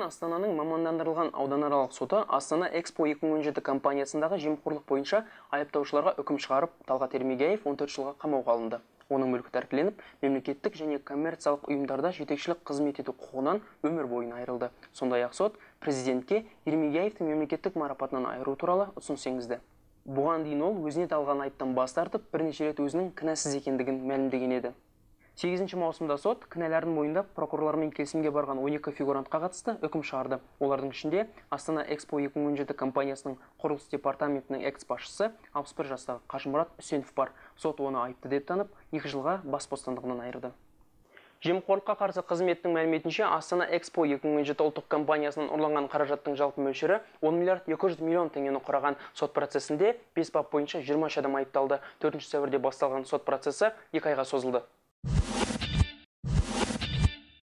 Бүгін Астананың мамандандырылған ауданаралық соты Астана Экспо 2017 компаниясындағы жемқорлық бойынша айыптаушыларға үкім шығарып, Талғат Ермегияев 14 жылға қамауға алынды. Оның мүлкі тәркіленіп, мемлекеттік және коммерциялық ұйымдарда жетекшілік қызмет ету құқығынан өмір бойына айырылды. Сондай-ақ сот президентке Ермегияевті мемлекеттік марапатынан айыру туралы ұсыныс енгізді. Бұған дейін ол өзіне тағылған айыптан бас тартып, бірнеше рет өзінің кінәсіз екендігін мәлімдеген еді. 8 маусымда сот кінәларын мойындап, прокурорлармен келісімге барған 12 фигурантқа қатысты үкім шығарды. Олардың ішінде Астана Экспо 2017 компаниясының құрылыс департаментінің экс-басшысы 61 жастағы Қажымұрат Үсенов бар. Сот оны айыпты деп танып, 2 жылға бас бостандығынан айырды. Жемқорлыққа қарсы қызметтің мәліметінше, Астана Экспо 2017 ұлттық компаниясынан ұрланған қаражаттың жалпы мөлшері 10 миллиард 200 миллион теңгені құраған. Сот процесінде 5 бап бойынша 23 адам айыпталды. 4 сәуірде басталған сот процесі 2 айға созылды.